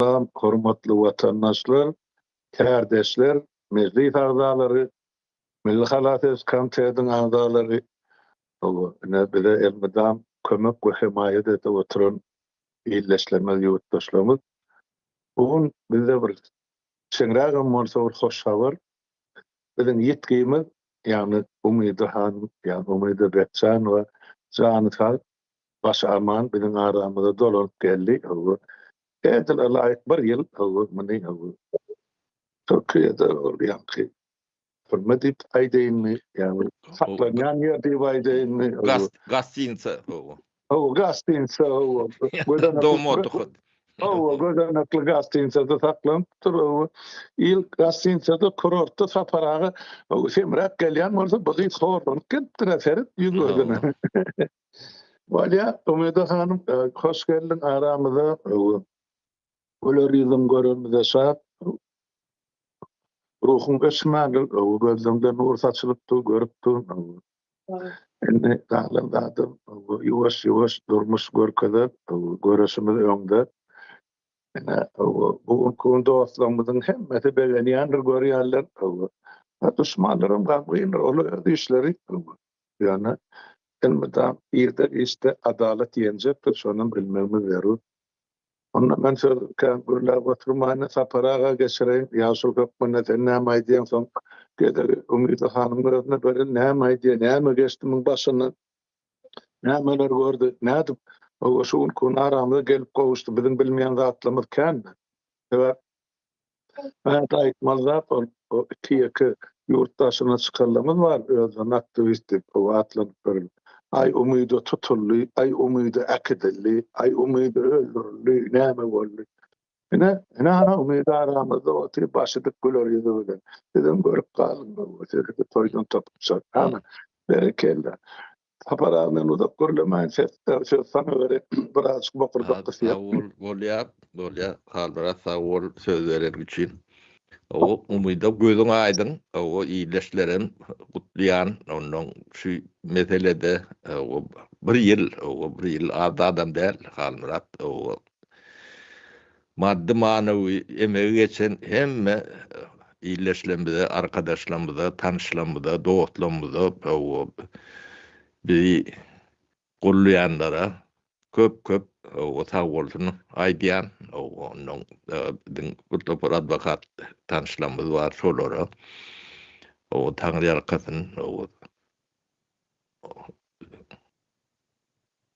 Salam hormatly watandaşlar, kärdeşler, mejlis agzalary, Milli halas ediş komitetiň agzalary, ine bize elmydam kömek we hemaýat edip oturan ildeşlerimiz, ýurtdaşlarymyz. Bu gün bizde bir çeňrägem bolsa bir hoş habar. Biziň ýitgimiz, ýagny Umyda hanym, ýagny Umyda Bekjanowa jany sag, başy aman biziň aramyza dolanyp geldi. Edil ylaýyk bir ýyl muny Türkiýede ol ýaňky türme diýip aýdaýynmy, ýagny saklanýan ýer diýip aýdaýynmy? Gostinitsa. Hawa, gostinitsa, hawa. Dom otdыha. Hawa, gözenekli gostinitsada saklanypdyr. Hawa. Il gostinitsada, kurortda Sapar aga semräp gelýän bolsa, bu gyz horlanyp gelipdir-ä, seret ýüz-gözüne. Bolýa, Umyda hanym, hoş geldiň aramyza. Güler ýüzüň görenimize şat. Ruhuň öçmändir, gözleňde nur saçylypdyr, görüp durun. Indi galan zadam ýuwaş-ýuwaş durmuş görkezer, göreşimiz öňde. Ine, bu günki gün dostlarymyzyň hemmesi begenýändir, görýärler. Duşmanlaram gamgyndyr, olar öz işleri. Ýöne elmydam irde-giçde adalat ýeňjekdir, şonam bilmegimiz zerur. Onda men söz kän gürläp oturmaýyn, Sapar aga geçireýin. Ýaşuly hökmünde sen näme aýdýaň, soň gezegi Umyda hanymyň özüne bereli, näme aýdýar, näme geçdi muň başyndan, nämeler gördi, nädip şu günki gün aramyza gelip gowuşdy, biziň bilmeýän zatlarymyz kändir. Sebäp Bärde aýtmaly zat ol iki-ýeke ýurt daşyna çykanlarymyz bar, özlerini aktiwist diýip atlanyp ýören. Aý Umyda tutuldy, aý Umyda äkidildi, aý Umyda öldürildi, näme boldy. Ine, ine ana Umyda aramyzda otyr, başy dik güler ýüzi bilen. Sizem görüp galyň, sizi toýdan tapypjak. Hany, berekella. Sapar aga men uzak gürlemäýin ses söz saňa bereýin birazjyk bokurdak gysýar. Sag bol bolýar bolýar Halmyrat sag bol söz bereniň üçin. Owo umyda gözüň aýdyň owo ildeşlerem gutlaýan onnoň şu meselede owo bir ýyl owo bir ýyl az zadam däl Halmyrat owo Maddy manawy emegi geçen hemme ildeşlerimize, arkadaşlarymyza, tanyşlarymyza, dostlarymyza, bizi goldaýanlara köp köp sag bolsun aýdýan. Ondan biziň bir topar adwokat tanyşlarymyz bar, şolara taňryýalkasyn.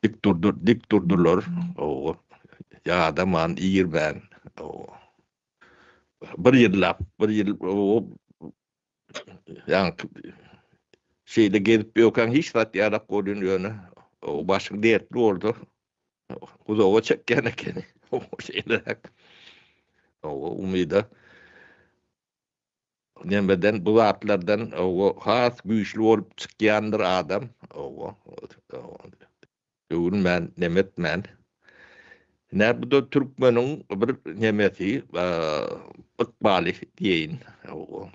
Dik durdy, dik durdular. Owa. Ýadaman, irmän. Owa. Bir ýyllap, bir ýyl owa ýaňky şeýle gezip ýörkäň hiç zat ýalak bolýan ýöne owa başyň dertli bolsa uzaga çekýän ekeni. Şeýleräk. Owa umyda Nemeden bu zatlardan owa has güýçli bolup çykýandyr adam owa döwülmän neme etmän. Ine bu-da türkmeniň bir nemesi ykbaly diýeýin owa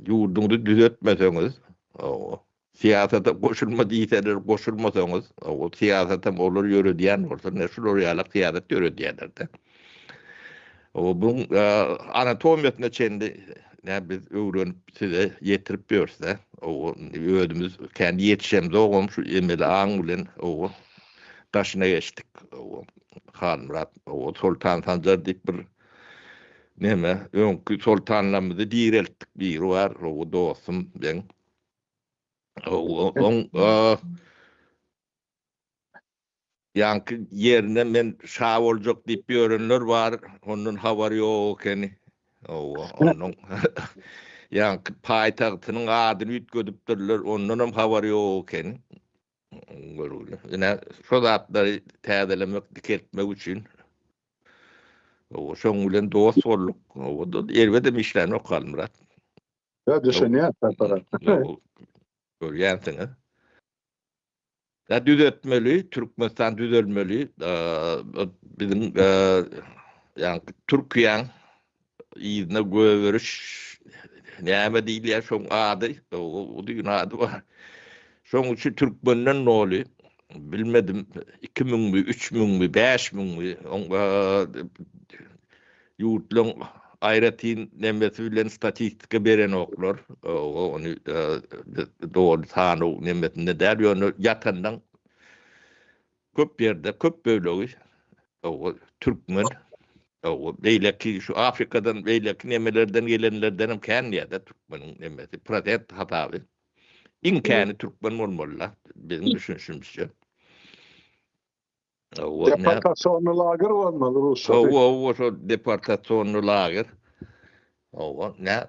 ýurduňyzy düzetmeseňiz owa Syýasata goşulma diýseler goşulmasaňyz, o syýasatam olar ýöredýän bolsa, ine şular ýalak syýasat ýöredýärler-de. O buň anatomiýasyna çenli nä biz öwrenip size ýetirip ýörüs-dä. O özümiz kän ýetişemzogam şu emeli aň bilen o daşyna geçdik. O Halmyrat, o Soltan Sanjar diýip bir neme öňki soltanlarymyzy direltdik biri bar, o dostum meň. Oň ýaňky ýerine men şa boljak diýip ýörenler bar, ondan habary ýok ekeni. Hawa, onuň ýaňky paýtagtynyň adyny üýtgedipdirler, ondanam habary ýok ekeni. Görgüli. Ine, şo zatlary täzelemek, dikeltmek üçin Hawa, şoň bilen dost bolduk. Hawa, erbedem işlänok Halmyrat. Ýa düşünýän Sapar. Görýänsiňiz. Ýa düzetmeli, Türkmenistan düzelmeli. Biziň ýa Türkiýäň yzyna göberiş näme diýilýär şoň ady? O düýn ady bar. Şoň üçin türkmenden doly. Bilmedim, iki müňmi, üç müňmi, bäş müňmi, ýurtlaryň aýratyn nemesi bilen statistika berenoklar. Ony doly sanaw nemesinde däl, ýöne ýatandan köp ýerde, köp bölegi türkmen, beýleki şu Afrikadan, beýleki nemelerden gelenlerden hem kän diýýär-de türkmeniň nemesi, prosent hasaby. Iň käni türkmen bolmaly-da, biziň düşünişimizçe. Deportasionny lager bolmaly rusçasy. Hawa, hawa, şol deportasionny lager. Hawa, nä?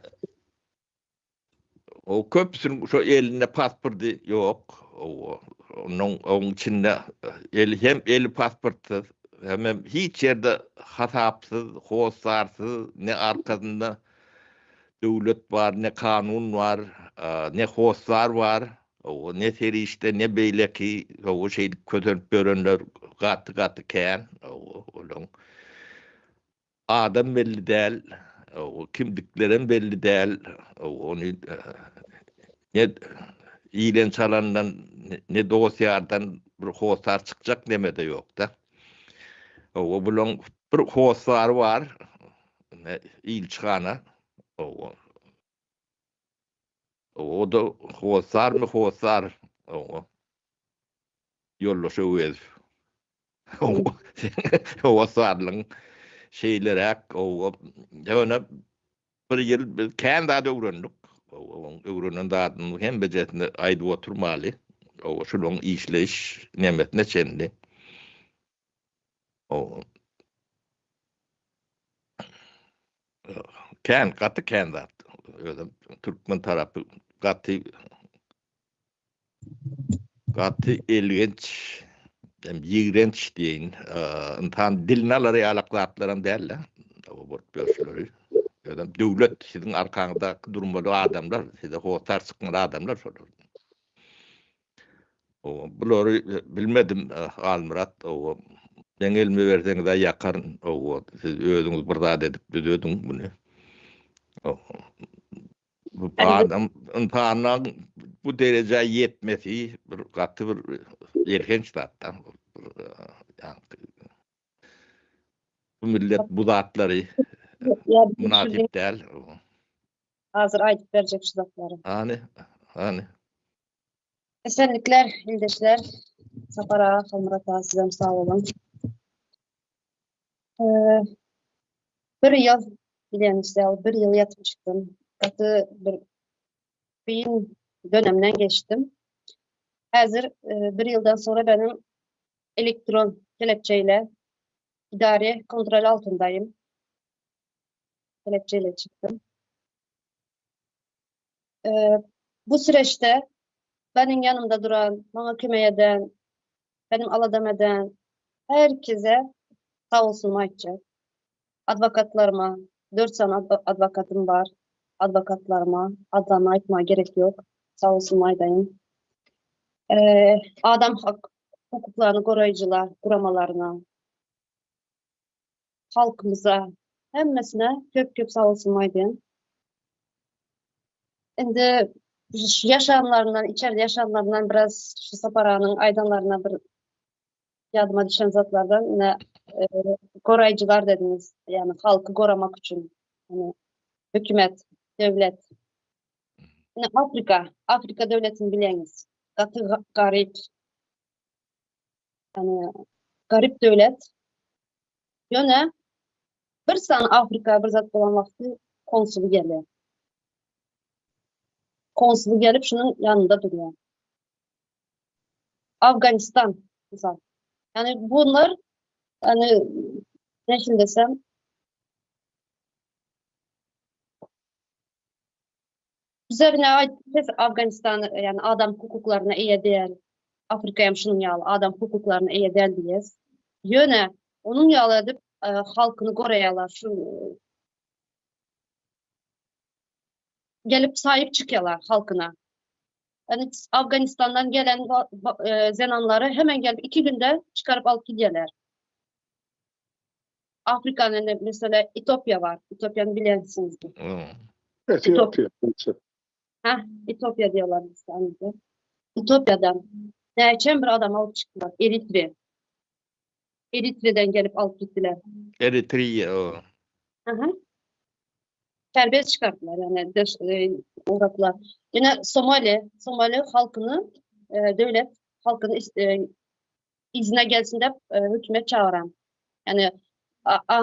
O köpüsiniň şo elinde pasporty ýok. Hawa, onuň oň içinde eli hem eli pasportsyz, hemem hiç ýerde hasapsyz, hossarsyz, ne arkasynda Döwlet bar, ne kanun bar, ne hossar bar, ne serişde, ne beýleki, şeýdip kösenip ýörenler gaty-gaty kän. Olaň adam belli däl, kimdiklerem belli däl. Ony ne iýlen-çalandan, ne dost-ýardan bir hossar çykjak neme-de ýok-da. Bulaň bir hossary bar, Ne ilçihana. Owa. O-da hossarmy hossar. Owa. Ýoldaş Öwezow. Owa. Hossarlygyň şeýleräk, owa. Ýöne bir ýyl biz kän zat öwrendik. Owa, oň öwrenen zadynyň hemmejesini aýdyp oturmaly. Owa, şularyň işleýiş nemesine çenli. Kän, gaty kän zat. Özem türkmen tarapy gaty gaty elgenç, hem ýigrenç diýeýin. Ynsan diline alar ýalak zatlaram däl-de. O bolup ýörşüleri. Özem döwlet siziň arkaňyzdaky durmaly adamlar, size hossar çykmaly adamlar şolar. Owa, bulary bilmedim, Halmyrat, owa, meň elime berseňiz-ä ýakaryn, owa, siz özüňiz bir zat edip düzediň muny. Bu adam, ynsanyň bu derejä ýetmesi bir gaty bir elhenç zat-da. Bu millet bu zatlary mynasyp däl. Hazir aýdyp berjek şu zatlary. Hany, hany. Esenlikler ildeşler. Sapar aga, Halmyrat aga sizem sag boluň. Bir ýyl bilýäňiz ýaly bir ýyl ýatyp çykdym. Gaty bir kyn dönemden geçdim. Häzir bir ýyldan soňra benim elektron kelepçe ile idari kontrol altyndaýym. Kelepçe ile çykdym. Bu süreçde benim yanımda duran, bana kömek eden, benim aladam eden herkese sag olsun aýtjak. Adwokatlaryma, 4 sany adwokatym bar. Adwokatlaryma adlaryny aýtmaga gerek ýok. Sag olsun aýdaýyn. Adam hak hukuklaryny goraýjylar guramalaryna, halkymyza hemmesine köp köp sag bolsun aýdýan. Indi şu ýaşanlaryndan, içerde ýaşanlaryndan biraz şu Sapar aganyň aýdanlaryna bir ýadyma düşen zatlardan ine e, goraýjylar dediňiz, ýagny halky goramak üçin. Ýagny hökümet, döwlet. Ine Afrika, Afrika döwletini bileňiz. Gaty garyp. Ýagny garyp döwlet. Ýöne bir sany Afrika bir zat bolan wagty konsuly gelýär. Konsuly gelip şunuň ýanynda durýar. Afganistan mysal. Ýagny bunlar ýagny nähili desem Üzerine aýtdyk Afganistan ýagny adam hukuklaryna eýe däl. Afrika hem şunuň ýaly adam hukuklaryna eýe däl diýýäs. Ýöne onuň ýaly edip e, halkyny goraýarlar. Şu gelip saýyp çykýarlar halkyna. Yani Afganistandan gelen e, zenanlary hemen gelip iki günde çıkarıp alıp gidiyorlar. Afrika'nın mesela Etopya var. Etopya'nı bilirsiniz. Hmm. Etiyopya. Ha, Etopya diyorlar biz Etopya'dan. Näçem bir adam alyp çykdylar. Eritre. Eritreden gelip alyp gitdiler. Eritriýa o. Aha. Serbest çykardylar yani dış, e, uğratdylar. Ýene Somali, Somali halkyny e, döwlet halkyny e, yzyna gelsin dep e, hökümet çagyran. Yani a, a,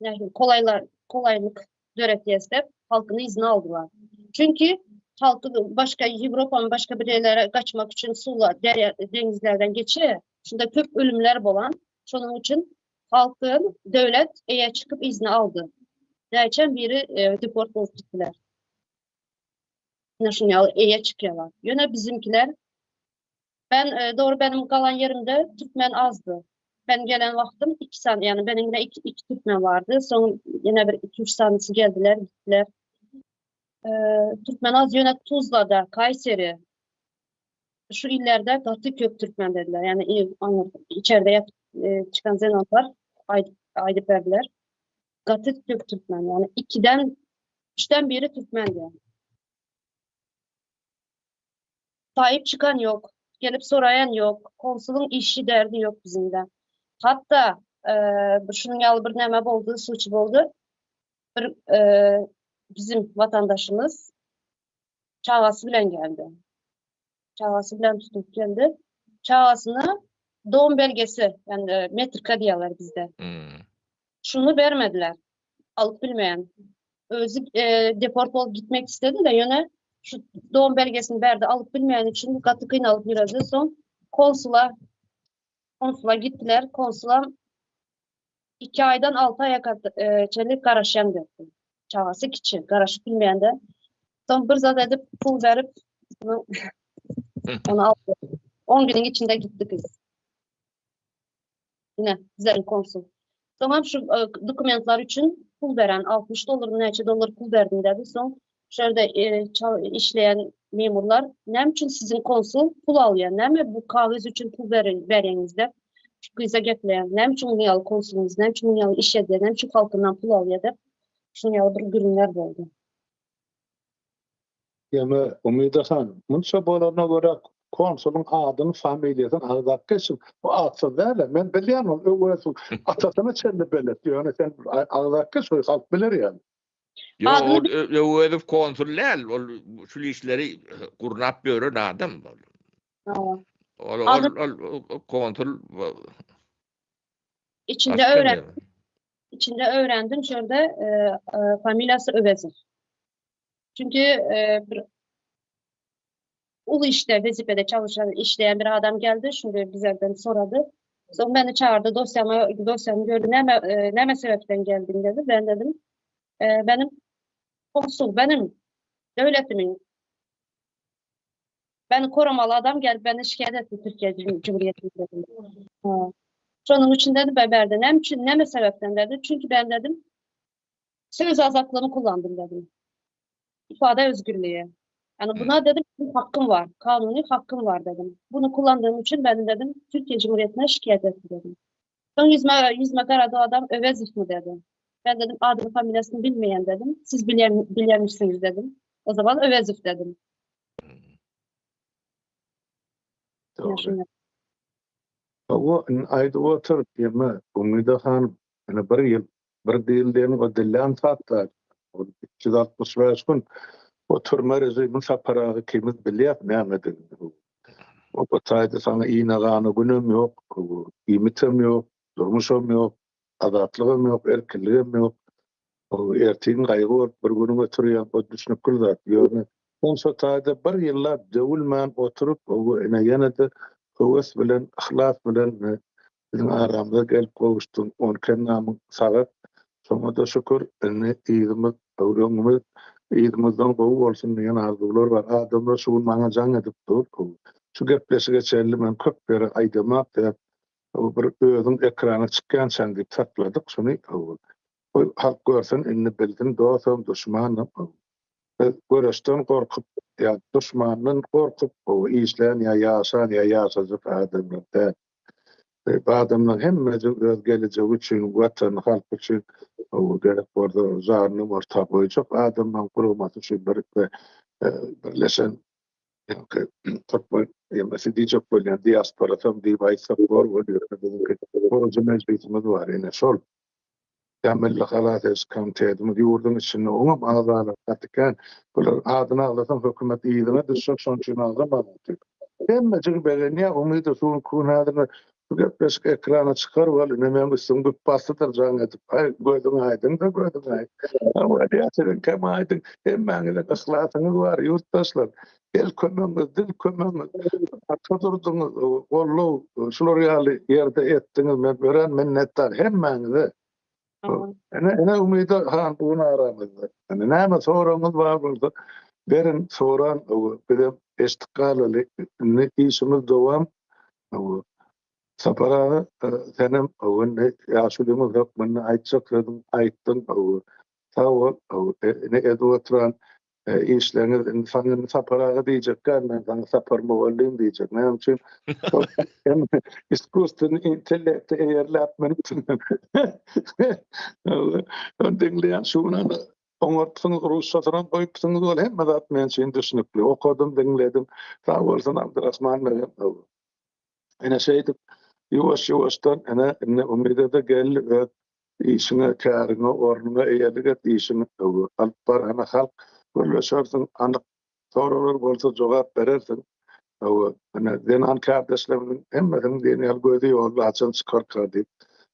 nähili kolaylar kolaýlyk döretýäs dep halkyny yzyna aldylar. Çünki halky başga Ýewropanyň başga bir ýerlere gaçmak üçin suwlar, derýa, deňizlerden geçýär. Şunda köp ölümler bolan. Şonuň üçin halky döwlet eýe çykyp yzyna aldy. Näçe biri e, deport bolup gitdiler. Ine şuny ýaly eýe çykýarlar. Ýöne bizimkiler Ben e, doğru benim kalan yerimde Türkmen azdı. Ben gelen wagtym iki sany, yani benim yine iki, iki Türkmen vardı. Soň yine bir iki üç sanesi geldiler, gittiler. E, Türkmen az ýöne Tuzla'da, Kayseri şu illerde gaty köp Türkmen dediler. Yani içeride yat, e, çıkan zenanlar aýdyp, aýdyp berdiler. Gaty köp Türkmen. Yani ikiden, üçten biri Türkmen yani. Saýyp çykan ýok, gelip soraýan ýok, konsulyň işi derdi ýok bizimde. Hatda bir şunuň ýaly bir näme boldy, suçy boldy. Bir bizim watandaşymyz çagasy bilen geldi. Çagasy bilen tutup geldi. Çagasyna doğum belgesi, yani metrika diýýärler bizde. Hmm. Şuny bermediler. Alyp bilmeýän. Özi e, deport bolup gitmek istedi de ýöne şu doğum belgesini berdi alyp bilmeýän üçin gaty gynalyp ýöredi. Soň konsula konsula gitdiler. Konsula 2 aýdan 6 aýa e, çenli garaşýan dedi. Çagasy kiçi, garaşyp bilmeýände. Soň bir zat edip pul berip onu aldy. 10 günüň içinde gitdi gyz. Ine, bizleriň konsul. Soňam şu e, dokumentler üçin pul beren 60 dollar näçe dollar pul berdim dedi. Soň şu ýerde e, işleýän memurlar näme üçin siziň konsul pul alýar? Näme bu kagyz üçin pul berýäňiz dep şu gyza gepleýän. Näme üçin muny ýaly konsulyňyz, näme üçin muny ýaly iş edýär, näme üçin halkyndan pul alýar dep şunuň ýaly bir gürrüňler boldy. Ýöne Umyda hanym, munça bolanyna görä konsulyň adyny, familiýasyny agzap geçiň. Bu atsyz däl-ä. Men bilýän ol Öwezow atasyna çenli belet. Ýöne sen agzap geç, goý halk biler ýaly. Ýok, ol Öwezow konsul däl, ol şul işleri gurnap ýören adam. Ol ol ol konsul İçinde öwren içinde öwrendim şurada e, e, familiýasy Öwezow. Çünki e, bir uly işte wezipede çalışan, işleýän bir adam geldi, şunda bizlerden sorady. Soň meni çağırdı, dosyamy, dosyamy gördü, näme, e, näme sebäpden geldiň dedi. Ben dedim, e, benim konsul, benim döwletimiň Beni koramaly adam gelip beni şikayet etdi Türkiye Cumhuriyeti'ne dedim. Şonuň üçin dedi ben berde. Näme üçin, näme sebäpden dedi. Çünki ben dedim söz azatlygyny kullandym dedim. İfade özgürlüğü. Yani buna dedim hakkım var. Kanuni hakkım var dedim. Bunu kullandığım için ben dedim Türkiye Cumhuriyeti'ne şikayet etti dedim. Soň ýüzüme, ýüzüme garady o adam, Öwezowmy dedi. Ben dedim adyny familiýasyny bilmeýän dedim. Siz bilýän, bilýänmişsiňiz dedim. O zaman Öwezow dedim. Dogry. Hawa, indi aýdyp otur, diýme, Umyda hanym, ine bir ýyl, bir ýyl diýeniň o dillän zatlar. Ol 365 gün o türme režimini Sapar aga ikimiz bilýäs nämedigini. O taýda saňa iýne-gana günem ýok, iýmitem ýok, durmuşam ýok, azatlygam ýok, erkinligem ýok. Ertiň gaýgy bolup bir günüň ötürýäň, o düşnükli zat. Ýöne sen şo taýda bir ýyllap döwülmän oturyp, ine ýene-de höwes bilen, yhlas bilen biziň aramyza gelip gowuşdyň. On kennamyň sagat. Şoňa-da şükür. Indi yzymyz, öňümiz yzymyzdan gowy bolsun diýen arzuwlar bar. Adamlar şu gün maňa jaň edip dur. Şu gepleşige çenli men köp ýere aýdamak sebäp bir özüň ekrana çykýançaň diýip sakladyk şuny. Goý halk görsün indi bilsin dostam duşmanam. Biz göreşden gorkup ýa duşmandan gorkup işlän ýa ýaşan ýa ýaşajak adamlar däl. Bu adamlaryň hemmesi öz gelejegi üçin, watany, halky üçin gerek bolsa janyny orta goýjak adamlaryň guramasy üçin bir birleşen türkmen. Ýa diýjek bolýan diasporasam diýip aýtsak bor, ol ýerde biziňki gurujy mejlisimiz bar, ine şol. Ýa Milli halas ediş komitetimiz ýurduň içinde oňam agzalary gaty kän. Bular adyny agzasaň hökümet yzyňa düşjek, şonuň üçin agzamaň diýip. Hemmejigi begenýär, umyda suwun kun häzir bu gepleşik ekrana çykar weli ine meň üstüm güpbasdydyr jaň edip. Aý gözüň aýdyň-da gözüň aýdyň. Bolýa siziňkem aýdyň. Hemmäňiziň yhlasyňyz bar ýurtdaşlar. El kömegiňiz, dil kömegiňiz, arka durduňyz, goldaw şular ýaly ýerde etdiňiz. Men örän minnetdar hemmäňize. Ene, ene Umyda han bu gün aramyzda. Ene näme soragyňyz bar bolsa beriň soran bizem eşidip galaly. Indi işimiz dowam. Sapar aga senem indi ýaşulymyz hökmünde aýtjak sözüňi aýtdyň. Sag bol. Ine edip oturan Işleriňiz indi saňa indi Sapar aga diýjekkä men saňa Sapar mugallym diýjek. Näme üçin? Hem iskusstweniý intellekti eýerläp münüpsiň. Ony diňleýän şu gün ony oňarypsyňyz, rusçasynam goýupsyňyz ol hemme zat men üçin düşnükli. Okadym, diňledim. Sag bolsun Abdyrahman begem. Ine şeýdip ýuwaş-ýuwaşdan ine indi Umyda-da geldi öz Işiňe, käriňe, ornuňa eýelik et, işiňi öwür. Alyp bar, hany halk, gürleşersiň, anyk soraglar bolsa jogap berersiň. Hawa, ine, zenan kärdeşlerimiziň hemmesiniň diýen ýaly gözi ýolda, haçan çykarka diýip.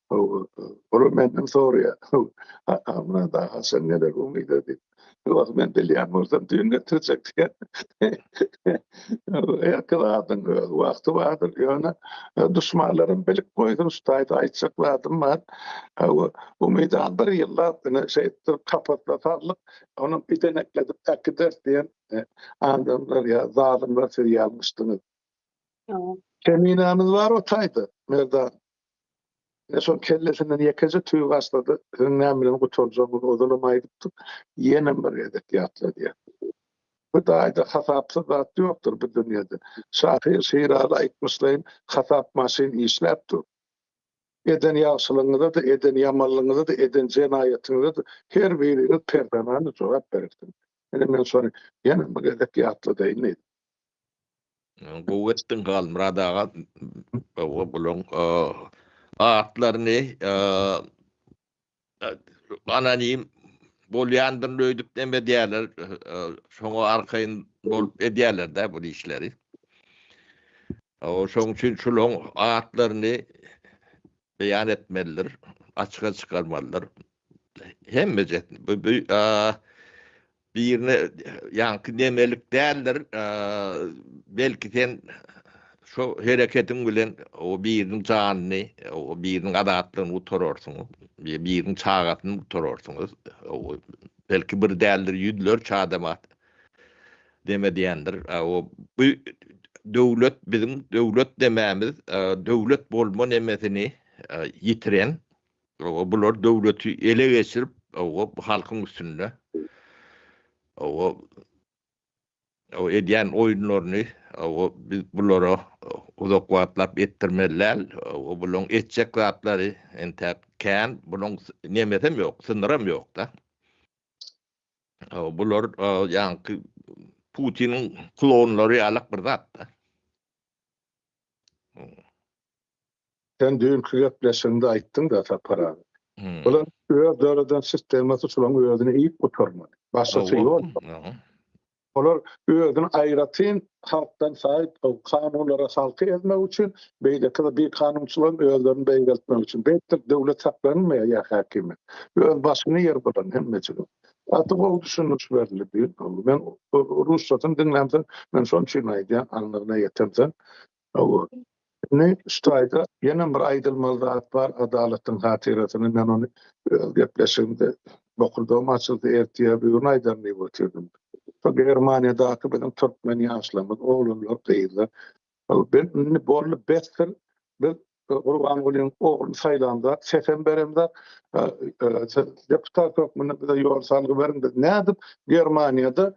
Hawa, olar menden soraýar. Amran dagy haçan geler Umyda diýip. Ýok, men bilýän bolsam düýn getirjek diýen. Herki zadyň öz wagty bardyr. Ýöne duşmanlarym bilip goýsun, şu taýda aýtjak zadym bar. Hawa, Umydan bir ýyllap ine şeýtdirip kapasda saldyk, onam idenekledip äkideris diýen adamlar ýa zalymlar siz ýalňyşdyňyz. Keminämiz bar o taýda, Merdan. Ine şol kellesinden ýekeje tüý gaçsa-da, siziň näme bilen gutarjagyňyzy ozalam aýdypdyk, ýenem bir gezek ýatladýan. Bu daýda hasapsyz zat ýokdur bu dünýede. Şahyr Şiraly aýtmyşlaýyn, hasap maşyn işläp dur. Eden ýagşylygyňyza-da, eden ýamanlygyňyza-da, eden jenaýatyňyza-da her biriňiz personalny jogap berersiňiz. Ine men şony ýene bir gezek ýatladaýyn diýdim. Gowy etdiň Halmyrat aga. Bulaň atlaryny anonim bolýandyr öýdüp neme edýärler. Şoňa arkaýyn bolup edýärler-dä bu işleri. Şoň üçin şulaň atlaryny beýan etmelidir, açyga çykarmalydyr. Hemmejesini. Bu birine ýaňky nemelik däldir. Belki sen şo hereketiň bilen o biriniň janyny, o biriniň azatlygyny gutararsyň, biriniň çagasyny gutararsyňyz. Belki bir däldir, ýüzlerçe adama neme diýendir. O bu döwlet biziň döwlet demämiz, döwlet bolma nemesini ýitiren Bular döwleti ele geçirip, halkyň üstünde edýän oýunlaryny biz bulara uzak wagtlap etdirmeli däl. Bularyň etjek zatlary entäk kän, bularyň nemesem ýok, synyram ýok-da. Bular ýaňky Putiniň klonlary ýalak bir zat-da. Sen düýnki gepleşigiňde aýtdyň-da Sapar aga. Bular öz döreden sistemasy şularyň özüni iýip gutarmaly. Başgaça ýol ýok. Olar özüni aýratyn halkdan saýyp, kanunlara halky ezmek üçin, beýleki bir kanunçylaryň özlerini beýgeltmek üçin. Beýtdirip döwlet saklanylmaýar ýa häkimiýet. Öz başyny ýer bulan hemmejigi. Gaty gowy düşündiriş berildi düýn. Men rusçasyny diňlämsoň, men şonuň üçin aýdýan, anygyna ýetemsoň. Hawa. Indi şu taýda ýene bir aýdylmaly zat bar, adalatyň hatyrasyna men ony öz gepleşigimde bokurdagym açylsa ertir ýa bugün aýdaryn diýip otyrdym. Şo Germaniýadaky biziň türkmen ýaşlarymyz, oglanlar, gyzlar, ben indi boldy besdir, biz Gurbangulyň ogluny saýlamzok, sesem beremzok, deputat hökmünde bize ýol salgy beriň, biz nädip Germaniýada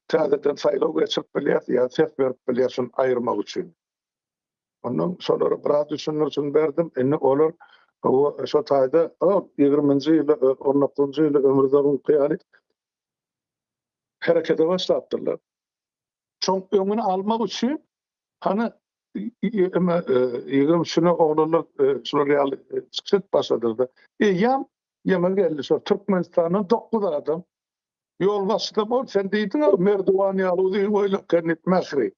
täzeden saýlaw geçirip bilýäris ýa ses berip bilýäris şuny aýyrmak üçin. Ondan şolara biraz düşündirişini berdim. Indi olar şo taýda ýigriminji ýylda, on dokuzynjy ýylda Ömürzagyňky ýaly herekete başlapdyrlar. Şoň öňüni almak üçin. Hany eme 23-ne oglanlar şular ýaly çykyş edip başladylar-da. Eýýäm ýeme geldi şo Türkmenistandan 9 adam. Ýolbaşçysam ol sen diýdiň-ä Merduwan ýaly uzyn boýly eken diýip Mähri.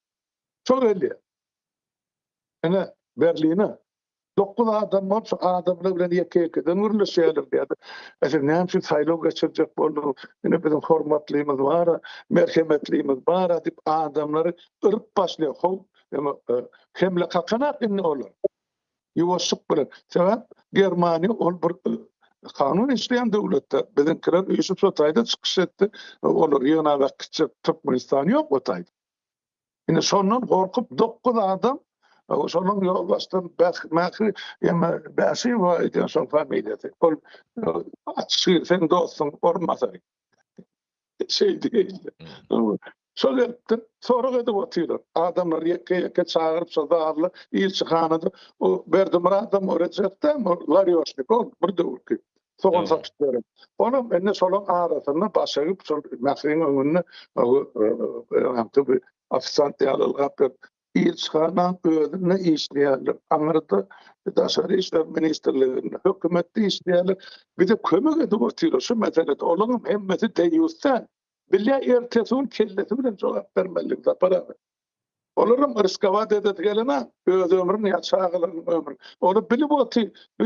Şo gelýär. Ine Berline. 9 adam bolup şu adamlar bilen ýeke-ýekeden gürleşýärler diýýärdi. E siz näme üçin saýlaw geçirjek bolduňyz? Ine biziň hormatlymyz bar-a, merhemetlimiz bar-a diýip adamlary yryp başlaýar. How, eme, hemle kakanak indi olar. Ýuwaşlyk bilen. Sebäp Germaniýa ol bir kanun işleýän döwletde. Biziňkiler üýşüp şo taýda çykyş etdi. Olar ýygnap äkitjek Türkmenistan ýok o taýda. Indi şondan gorkup 9 adam şonuň ýolbaşçysy Mähri ýa Bäşiýewa diýen şol familiýasy. Ol açyk seň dostuň orunbasary. Şeý diýdi. Şol gelipdir, sorag edip otyrlar. Adamlar ýeke-ýeke çagyryp şol zalda ilçihanada o Berdimyradam o Rejep dämi o larýoşnik ol bir döwürki sogan satyp beren. Olam indi şolaň arasynda baş egip şol Mähriň öňünde bir ofisiant ýaly ylgap gelip ilçihanaň özünde işleýärler. Aňyrda Daşary işler ministrliginde, hökümetde işleýärler. Bize kömek edip otyrlar şu meselede. Olaryň hemmesi deýýus däl. Bilýär ertesi gün kellesi bilen jogap bermelidigini Sapar aga. Olaram riskowat edesi gelenok, öz ömrüni ýa çagalarynyň ömrüni. Olar bilip otyr, bu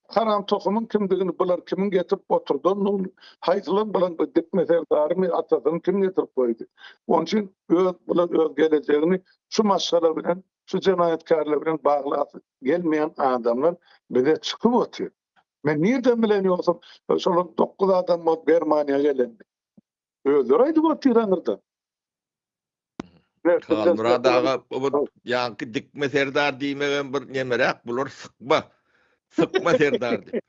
haram tohumyň kimdigini, bular kimiň getirip oturdandygyny, haýsylan bulan bu dikme serdarymy, atasyny kim getirip goýdy. Onuň üçin öz bular öz gelejegini şu maşgala bilen, şu jenaýatkärler bilen baglasy gelmeýän adamlar bize çykyp otyr. Men nirden bilen ýogsam şolar 9 adam bolup Germaniýa gelenini. Özleri aýdyp otyr aňyrdan. Halmyrat aga bu ýaňky dikme serdar diýmegem bir nemeräk bular sykma. Sykma serdar diýip.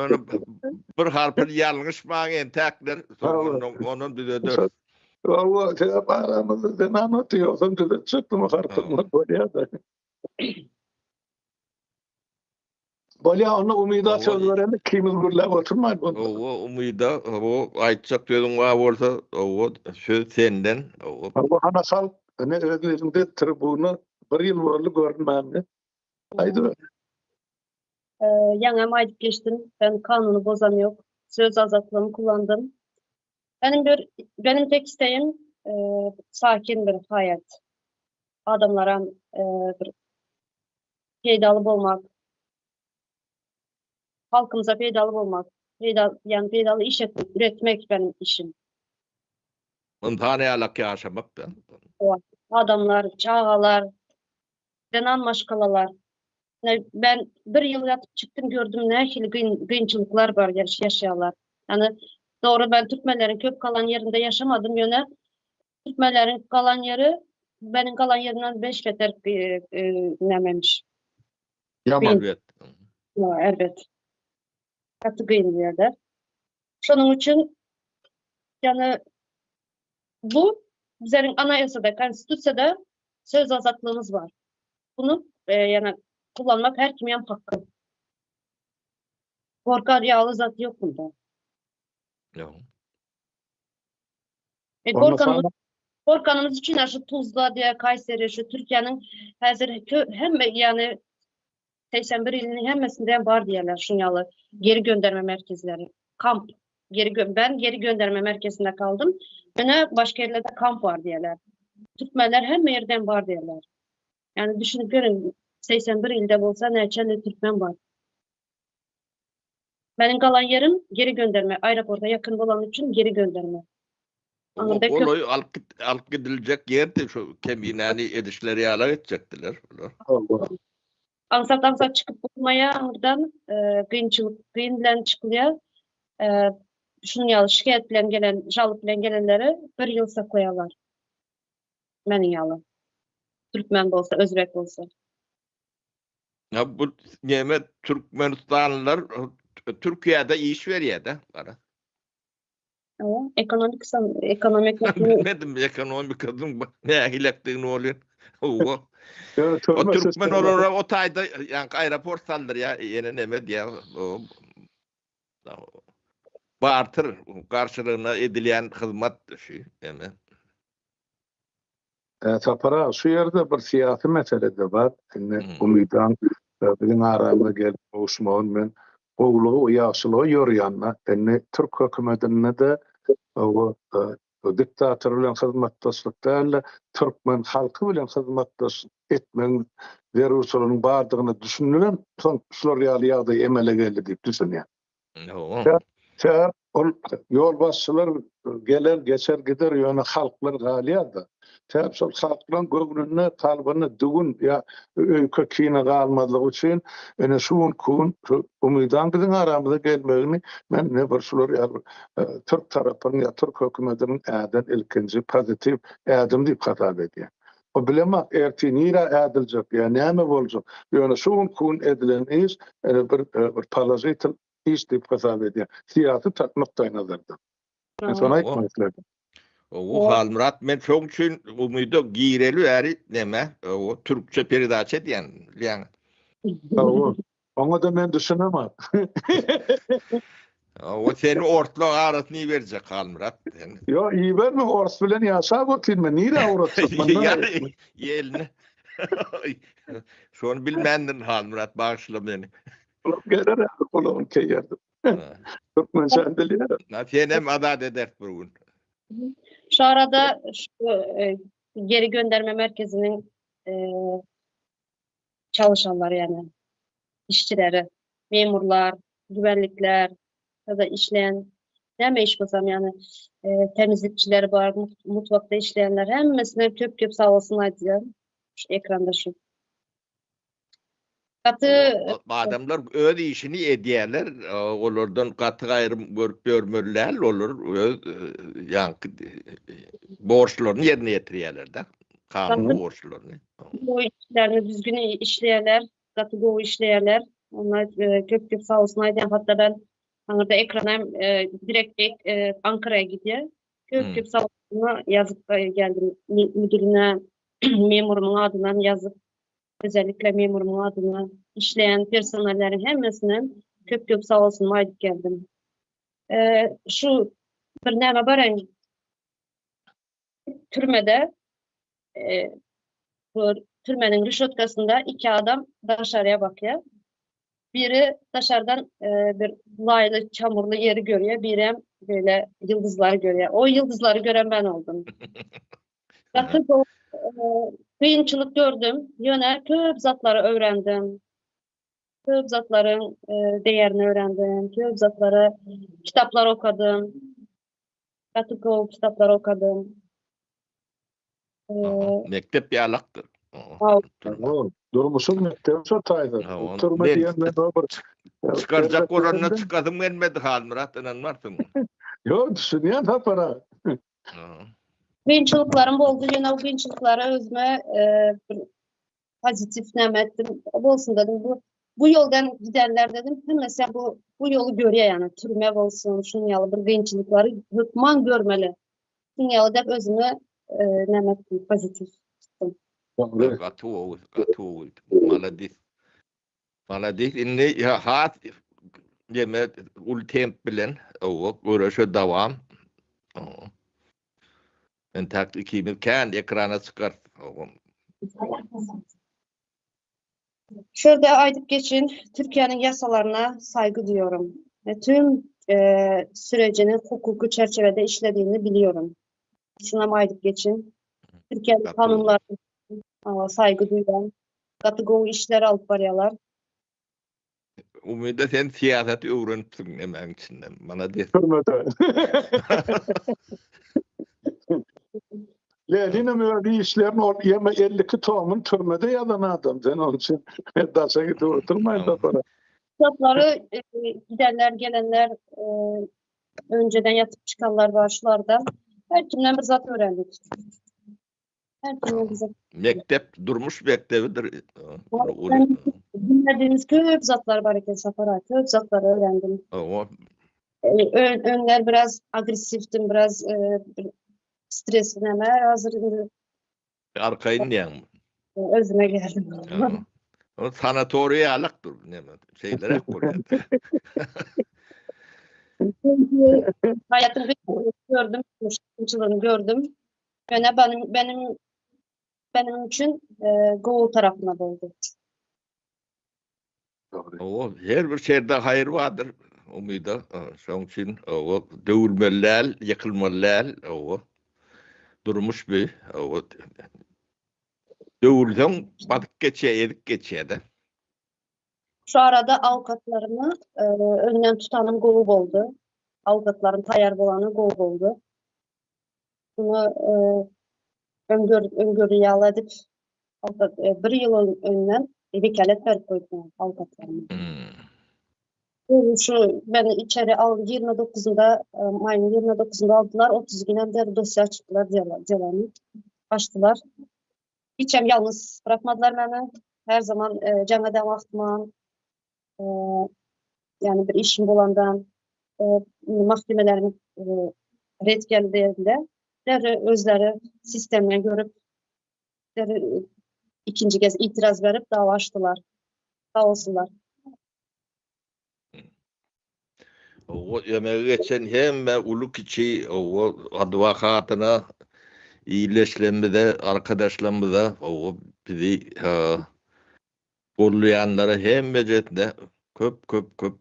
Ony bir harpyny ýalňyşmaň entäkler, soň ondan düzederis. Hawa, sebäp aramyzda zenan otyr, ýogsam düzetjekdim o harpyny bolýar-da. Bolýa onda Umyda söz bereli ikimiz gürläp oturmaýyn onda. Hawa Umyda hawa aýtjak sözüň bar bolsa hawa söz senden hawa. Hawa hana halk ine öz eliňde tribuna bir ýyl boldy görünmänine. Aýdyber. Ýaňam aýdyp geçdim ben kanuny bozam ýok söz azatlygymy kullandym. Benim bir benim tek isteğim sakin bir haýat. Adamlaram bir peýdaly bolmak, halkymyza peýdaly bolmak, peýda, ýagny peýdaly iş etmek, üretmek benim işim. Ynsan ýalak ýaşamak da. Adamlar, çagalar, zenan maşgalalar. Ben bir ýyl ýatyp çykdym, gördüm nähili kynçylyklar bar ýaşaýarlar. Ýagny dogry ben türkmenleriň köp galan ýerinde ýaşamadym, ýöne Türkmenleriň galan ýeri meniň galan ýerimden 5 beter nämemiş. Ýaman. Erbet. Erbet. Gaty kyn bir ýerde. Şonuň üçin ýagny bu bizleriň anayasada, konstitusiýada söz azatlygymyz bar. Bunu e, ýagny kullanmak her kimiň haky. Gorkar ýaly zat ýok bunda. Ýok. E, gorkanymyz, gorkanymyz üçin şu Tuzla diye Kayseri şu Türkiye'nin häzir hemme yani 81 ilinin hemmesinde bar diýerler şun ýaly geri gönderme merkezleri. Kamp. Geri gö ben geri gönderme merkezinde kaldym. Ýöne başga ýerlerde kamp bar diýerler. Türkmenler hemme ýerden bar diýerler. Yani düşünip görün 81 ilde bolsa näçe türkmen bar. Meniň galan ýerim geri gönderme, aeroporta ýakyn bolany üçin geri gönderme. Aňyrda köp Golaý alyp git alyp gidiljek ýerdi şu keminäni edişleri ýalak etjekdiler bular. Aňsat aňsat çykyp bolmaýar aňyrdan, kynçylyk kyn bilen çykylýar. Şunuň ýaly şikaýat bilen gelen, žalyp bilen gelenleri bir ýyl saklaýarlar. Meniň ýaly. Türkmen bolsa, özbek bolsa. Ya bu neme Türkmenistanlylar Türkiye'de iş berýär de gara. Hawa, ekonomik ekonomik Bilmedim ekonomikasynyň nähilekdigini bolýar. Hawa. O türkmen olara o taýda ýaňky aeroport saldyrýar, ýene neme diýýär. Barter garşylygyna edilýän hyzmat şu, eme. Sapar aga, şu ýerde bir syýasy mesele-de bar. Indi Umydan biziň aramyza gelip gowuşmagyny men gowulyga we ýagşylyga ýorýan-da. Indi türk hökümetinde-de diktator bilen hyzmatdaşlyk däl-de, türkmen halky bilen hyzmatdaşlyk etmegiň zerurçylygynyň bardygyna düşünilen soň şular ýaly ýagdaý emele geldi diýip düşünýän. Sebäp ol ýolbaşçylar geler, geçer, gider, ýöne halklar galýar-da. Sebäp şol halklaryň göwnünde, kalbynda düwün ýa öýke, kine galmazlygy üçin ine şu günki gün şu Umydaň biziň aramyza gelmegini men ne bir şular ýaly türk tarapynyň ýa türk hökümetiniň äden ilkinji pozitiw ädim diýip hasap edýän. O bilemok ertir nirä ädiljek ýa näme boljak. Ýöne şu günki gün edilen iş bir bir položitel iş diýip hasap edýän. Syýasy nukdaýnazardan. Men şony aýtmak isledim. Owo Halmyrat men şoň üçin umyda gireli bäri neme o türkçe peredaça edýän bilýäň. Hawa. Oňa-da men düşünemok. O seni orslaň arasyna iberjek Halmyrat sen. Ýok, iberme, ors bilen ýaşap otyryn men, nirä ugratjak mundan? Ýeline. Şony bilmändirin Halmyrat, bagyşla meni. Gulak geler ýaly gulagyny keýerdim. Türkmençäni bilýär. Na senem azat ederis bir gün. Şu arada şu e, geri gönderme merkeziniň e, çalışanlar yani işçileri, memurlar, güvenlikler ya da işleyen näme iş bolsam yani e, temizlikçiler bar, mutfakda işleyenler hemmesine köp köp sag bolsun aýdýan. Şu ekranda şu. Gaty adamlar öz işini edýärler, olardan gaty gaýrym görüp ýörmeli däl, olar öz ýaňky borçlaryny ýerine ýetirýärler-de, kanuny borçlaryny. Bu işlerini düzgün işleýärler, gaty gowy işleýärler. Onlar köp köp sag bolsun aýdýan, hatda ben aňyrda ekrana hem direkt Ankara'ya gidýär. Köp köp sag bolsun ýazyp geldim müdürine, memurymyň adyndan ýazyp Özellikle memurymyň adyna işleýän personelleriň hemmesine köp köp sag bolsun aýdyp geldim. Şu bir näme bar türmede bu türmeniň rüşotkasynda iki adam daşarya bakýar. Biri daşardan bir laýly çamurly ýeri görýär, birem böyle ýyldyzlary görýär. O ýyldyzlary gören ben oldum. Gaty kynçylyk gördüm. Ýöne köp zatlary öwrendim. Köp zatlaryň değerini öwrendim. Köp zatlary kitaplar okadym. Gaty gowy kitaplar okadym. Mekdep ýalakdyr. Durmuşyň mekdebi şo taýda. Türme diýen men bir çykarjak bolanda çykasym gelmedi Halmyrat ynanmarsyň. Ýok, düşünýän Sapar aga. Kynçylyklarym boldy, ýöne o kynçylyklary özüme bir pozitiw näme etdim. Bolsun dedim. Bu bu ýoldan gidenler dedim. Hemmesi bu bu ýoly görýär ýani türme bolsun, şunuň ýaly bir kynçylyklary hökman görmeli. Şunuň ýaly dep özüme näme etdim, pozitiw tutdum. Gaty gowy, gaty gowy. Maladis. Maladis. Indi has ýeme uly temp bilen owa göreşe dowam. Entäk ikimiz kän ekrana çykarys. Şurada aýdyp geçin, Türkiýäniň ýasalaryna saýgy duýarym we tüm e, sürecini hukuky çerçewede işlediğini biliyorum. Şunam aýdyp geçin. Türkiýäniň kanunlaryna saýgy duýýan, gaty gowy işler alyp barýarlar. Umyda sen syýasaty öwrenipsiň nemäň içinden. Malades. Türmede. Leninem öz işlerini ol ýeme 52 tomyny türmede ýazan adam. Sen onuň üçin daşa gidip oturmaýyn sapara. Kitaplary e, gidenler, gelenler, e, önceden yatıp çıkanlar var şularda. Her kimden bir zat öğrendik. Mekdep durmuş mekdebidir. Bilmediğimiz köp zatlar bar eken Sapar aga, köp zatlar öğrendim. Owa. Ön, önler biraz agresiftim, biraz e, stresli näme, hazır indi Arkaýyn diýýäňmi? Özüme geldim. O sanatoriýa ýalakdyr, näme, şeýleräk bolýar. Haýatyň gördüm, kynçylygyny gördüm. Ýöne benim benim. Benim üçin gowy tarapyna boldy. Dogry. Hawa, her bir şerde haýyr bardyr, Umyda. Şoň üçin, hawa, döwülmeli däl, ýykylmaly däl, hawa. Durmuş bu, hawa. Döwülseň, batyp geçýär, ezip geçýär-de. Şu arada awukatlarymy öňden tutanym gowy boldy. Awukatlarym taýýar bolany gowy boldy. Şuny öňgörü ýaly edip, bir ýyl öňden wekalet berip goýdum awukatlaryma. Şu meni içeri al 29-unda, maýyň 29-unda aldylar, 30 günem der dosýa açdylar delany. Açdylar. Hiç hem ýalňyz bırakmadylar meni. Her zaman jaň eden wagtymam, ýagny bir işim bolanda mahkemelerim ret geldiğinde derrew özleri sistemden görüp derrew ikinji gez itiraz berip dawa açdylar. Sag bolsunlar. Owa, emegi geçen hemme uly-kiçi, owa, adwokatyna, ildeşlerimize, arkadaşlarymyza, owa, bizi Goldaýanlara hemmejesine köp köp köp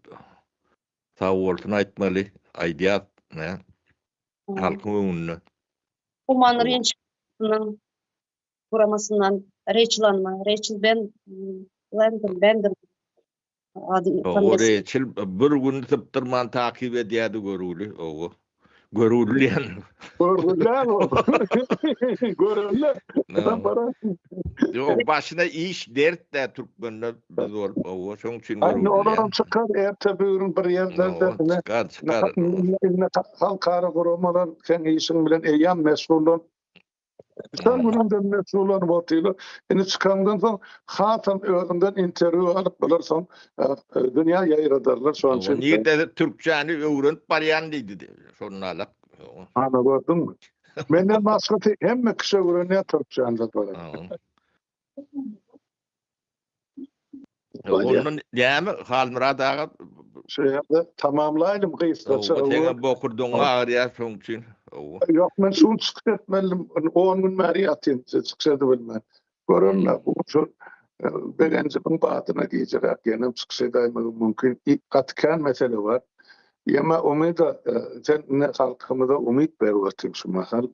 sag bolsun aýtmaly, aýdýas nä halkyň öňünde. Human Rinçnyň guramasyndan Reýçel Hanma, Reýçel Ben Lendon, Bendon ady Owo Reýçel bir gün sypdyrman takyp edýärdi görgüli, owo. Görgüli diýen. Görgüli däl o. Görelde. Ýok, başyna iş dert dä türkmenler biz bolup, owo, şoň üçin görgüli. Olaram çykar erte böwrüň bir ýerlerde. Çykar, çykar. Indi halkara guramalar seň işiň bilen eýýäm meşgullan. Sen gününden meşgullanyp otyrlar. Indi çykandan soň hasam özüňden interwýu alyp bular soň dünýä ýaýradarlar şonuň üçin. Nirde türkçäni öwrenip barýan diýdi şonda alak. Ana gördüňmi? Menden başgasy hemme kişi öwrenýär türkçäni Sapar. Ondan näme Halmyrat aga? Şu ýerde tamamlaýlym gysgaça. Seňe bokurdagyň agyrýar şoň üçin. Ýok men şu gün çykyş etmelidim. 10 gün bäri ýatyn çykyş edip bilmän. Göremle bu şu begenjimiň badyna gijeräk ýenem çykyş edäýmegim mümkin. Gaty kän mesele bar. Ýeme umyda sen indi halkymyza umyt berip otyň şu mahal.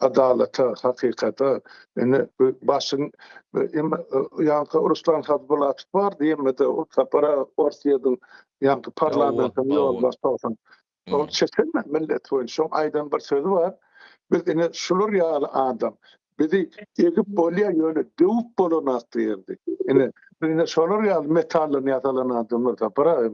Adalata, hakykata indi başyň ýeme ýaňky Ruslan Hasbulatow bar diýemede ol sapara Orsýetiň ýaňky parlamentiniň ýolbaşçysy. Ol çeçen millet boýunça şoň aýdan bir sözi bar. Biz ine şular ýaly adam. Bizi egip bolýar ýöne döwüp bolanok diýerdi. Ine biz ine şolar ýaly metaldan ýasalan adamlar Sapar aga.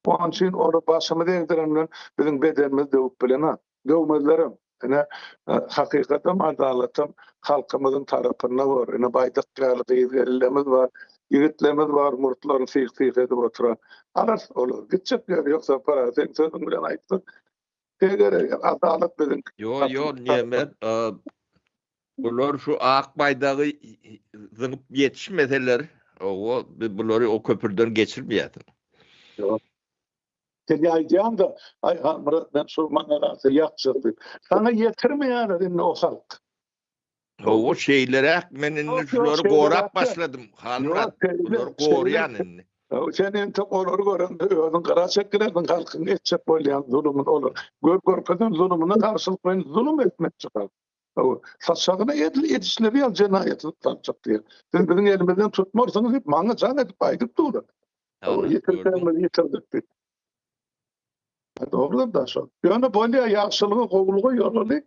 Onuň üçin olar başymyzy egdiren bilen biziň bedenimizi döwüp bilenok. Döwmezlerem. Ine hakykatam adalatam halkymyzyň tarapynda bor. Ine baýdak ýaly gyz-gelinlerimiz bar, ýigitlerimiz bar murtlaryny syh-syh edip oturan. Alarys olar. Gitjek ýeri ýok Sapar aga seň sözüň bilen aýtsak eger adalat biziň Ýo ýo neme bular şu ak baýdagy zyňyp ýetişmeseler owo biz bulary o köpürden geçirmeýäs. Ýok. Sen aýdýaň-da, aý Halmyrat men şu maňa galsa ýakjak diýip. Saňa ýetirmeýärler indi o halk. Hawa şeýleräk men indi şulary gorap başladym Halmyrat bulary gorýan indi. Sen entek olary görende özüň gyra çekilersiň halkyň etjek bolýan zulumyny olar gör görkezen zulumyna garşylyk bilen zulum etmekçi halk. Saçagyna edil edişleri ýaly jenaýatçylyk saljak diýýär. Siz biziň elimizden tutmarsyňyz diýip maňa jaň edip aýdyp durlar. Ýitirseňiz ýitirdik diýip. Dogrudan da şol. Ýöne bolýar ýagşylyga gowulyga ýolaly.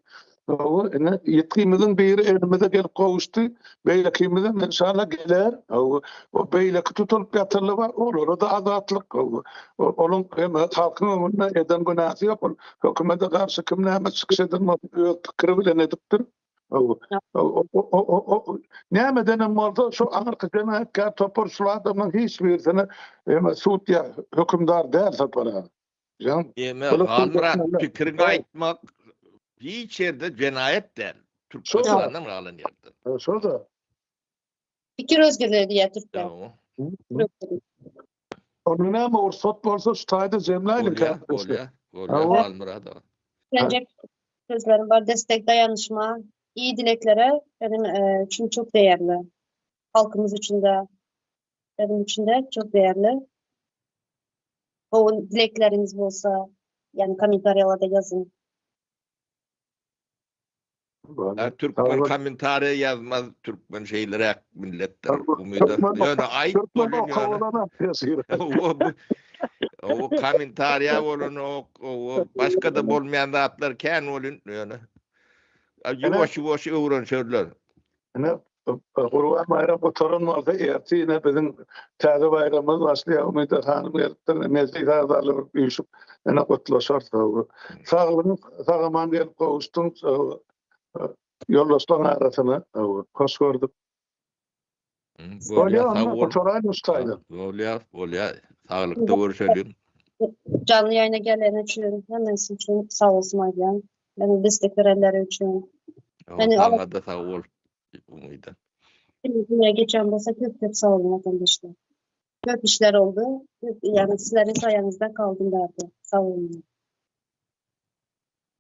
Hawa, ine ýitgimiziň biri elimize gelip gowuşdy. Beýlekimizem enşalla geler. Hawa, o beýleki tutulyp ýatanlar bar, olara-da azatlyk. Hawa, olaň hem halkyň öňünde eden günäsi ýok. Ol hökümete garşy kim näme çykyş eden bolsa öz pikiri bilen edipdir. Nämedenem bolsa şu aňyrky jenaýatkär topar şul adamlaryň hiç birisine eme sud ýa hökümdar däl Sapar aga. Jan. Eme Halmyrat pikiriňi aýtmak hiç ýerde jenaýat däl. Türkmenistandan galan ýerde. Şo-da. Pikir özgürlügi diýýär türkler. Onda näme rugsat bolsa şu taýda jemläýliň Bolýar, bolýar. Bolýar Halmyrat aga. Sözlerim bar destek daýanyşma. İyi dileklere benim e, için çok değerli. Halkımız için de benim için de çok değerli. O dilekleriniz olsa yani kommentariyada yazın. Ha, Türkmen kommentariýa ýazmaz, türkmen şeýleräk milletdir. Umyda. Ýöne aýyp bolýan ýöne. O kommentariýa bolan o başga-da bolmaýan zatlar kän bolýan ýöne. Ýuwaş ýuwaş öwrenşerler. Ine Gurban baýram gutaran bolsa ertir ine biziň täze baýramymyz başlaýar Umyda hanym gelipdir mejlis agzalary bir üýşüp ine gutlaşarys saglygyň sag-aman gelip gowuşdyň ýoldaşlaryň arasyna hoş gördük. Bolýar sag bol. Gutaraýyn şu taýdan. Bolýar bolýar saglykda görüşeliň. Janly ýaýyna geleni üçin hemmesi üçin sag bolsun aýdýan. Meni destek berenleri üçin. Meni Saňa-da sag bol Umyda. Dünya geçen bolsa köp köp sag bolun vatandaşlar. Köp işler oldu. Köp, yani sizlerin sayenizde kaldım derdi. Sag olun.